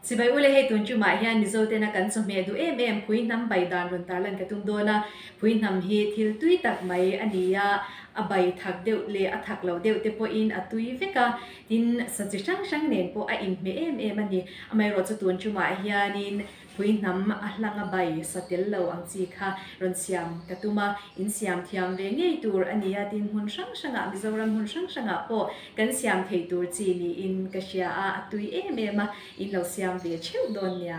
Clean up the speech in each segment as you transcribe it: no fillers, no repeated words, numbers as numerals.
Chibai ule hei tun tumah hian Mizo tena kan chawhmeh duh em em phui hnam bai dan rawn tarlan ka tum dawn a, phui hnam hi thil tui tak mai a ni a, a bai thak deuh leh a thak lo deuh te pawhin a tui vek a, tin sa chi hrang hrang nen pawh a inhmeh em em a ni. Amaherawhchu tun tumah hianin Phui hnam a hlang a bai sa tel lo ang chi kha rawn siam ka tum a, in siam thiam ve ngei tur a nia tin hmun hrang hrangah Mizoram hmun hrang hrangah pawh kan siam thei tur chi niin ka hria a, a tui em em a, in lo siam ve theuh dawn nia.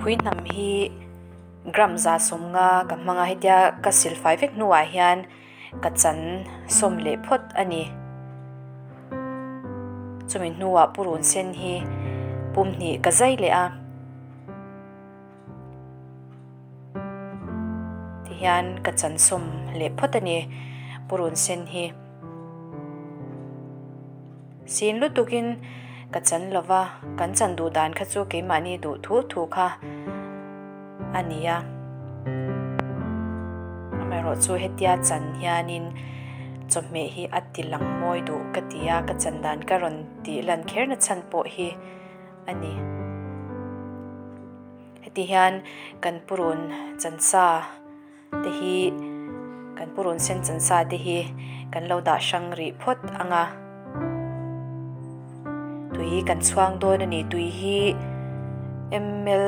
Phui hnam hi gram 150 ka hmang a, hetia ka silfai vek hnuah hian ka chan sawm leh phawt a ni. Chumi hnuah purun sen hi pum hnih ka zai leh a. Tihian ka chan sawm leh phawt a ni purun sen hi. Sin lutukin ka chan lo va, kan chan duh dan kha chu keimahni duh thu thu kha a ni a. Amaherawhchu hetia chan hianin chawhmeh hi a ti lang mawi duh ka ti a, ka chan dan ka rawn tih lan kher na chhan pawh hi a ni. Heti hian kan purun chansa. te hi kan purun sen chan sa te hi kan lo dah hrang rih phawt ang a tui kan chhuang dawn a ni tui hi ml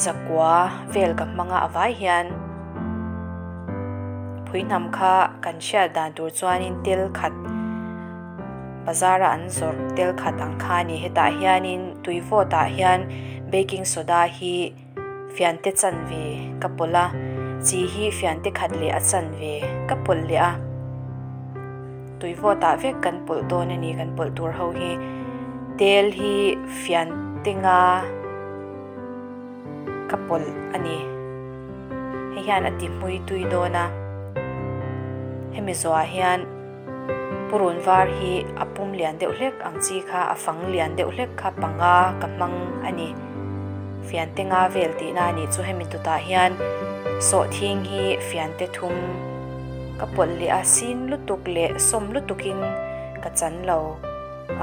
zakua vel ka hmang a a vai hian phui hnam kha kan hriat dan tur chuanin tel khat bazar a an zawrh tel khat ang kha a ni hetah hianin tui vawt ah hian baking soda hi. Fiante chanve ka pawlh a, chi hi fiante khat leh a chanve ka pawlh leh a. Tui vawtah vek kan pawlh dawn a ni kan pawlh tur ho hi. Tel hi fiante nga ka pawlh a ni. Hei hian a ti hmui tui dawn a. Hemi zawhah hian. Purun var hi a pum lian deuh hlek ang chi kha a fang lian deuh hlek kha panga ka hmang a ni. Fiante nga vel tihna a nih chu hemi tutah hian sawhthing hi fiante thum ka pawlh leh a sin lutuk leh sawm lutukin ka chan lo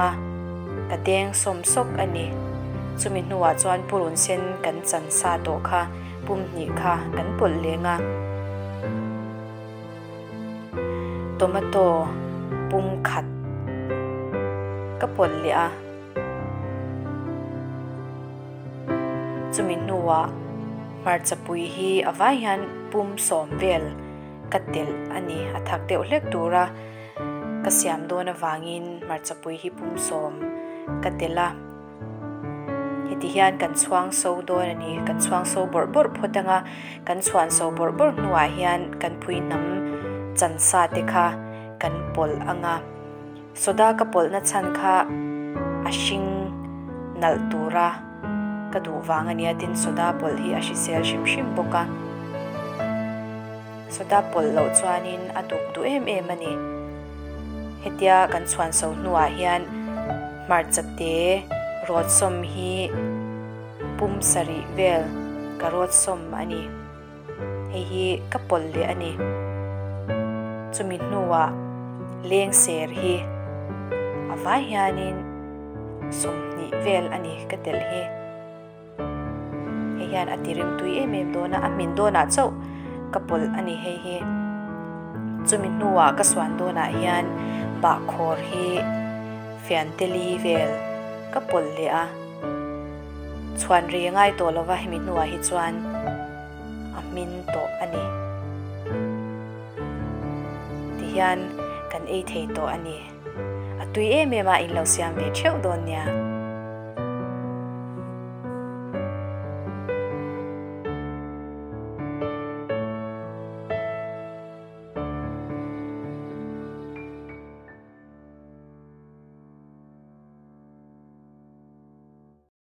a, ka deng sawm sawk a ni. Chumi hnuah chuan purun sen kan chan sa tawh kha pum hnih kha kan pawlh leng a. Tomato pum khat ka pawlh leh a, chumi hnuah hmarcha pui hi a vai hian pum sawm vel ka telh a ni. A thak deuh hlek tura ka siam dawn avangin hmarcha pui hi pum sawm ka telh a. Heti hian kan chhuang so dawn a ni. Kan chhuang so bawrh bawrh phawt ang a, kan chhuan so bawrh bawrh hnuah hian kan phui hnam chan sa te kha kan pawlh ang a. Soda ka pawlhna chhan kha a hring nalh tura ka duh vang a nia, tin soda pawlh hi a hrisel hrim hrim bawk a. Soda pawlh loh chuanin a duk duh em em a ni. Hetia kan chhuan so hnuah hian hmarcha te rawt sawm hi pum sarih vel ka rawt sawm a ni. Hei hi ka pawlh leh a ni. Chumi hnuah leng ser hi a vai hianin 20 vel a ni ka telh hi. Hei hian a ti rim tui em em dawn a, a hmin dawnah chauh ka pawlh a ni hei hi. Chumi hnuah ka suan dawnah hian bahkhawr hi fianteli vel ka pawlh leh a, chhuan ri a ngai tawh lova hemi hnuah hi chuan a hmin tawh a ni. Tihian kan ei thei tawh a ni. A tui em em a, in lo siam ve theuh dawn nia.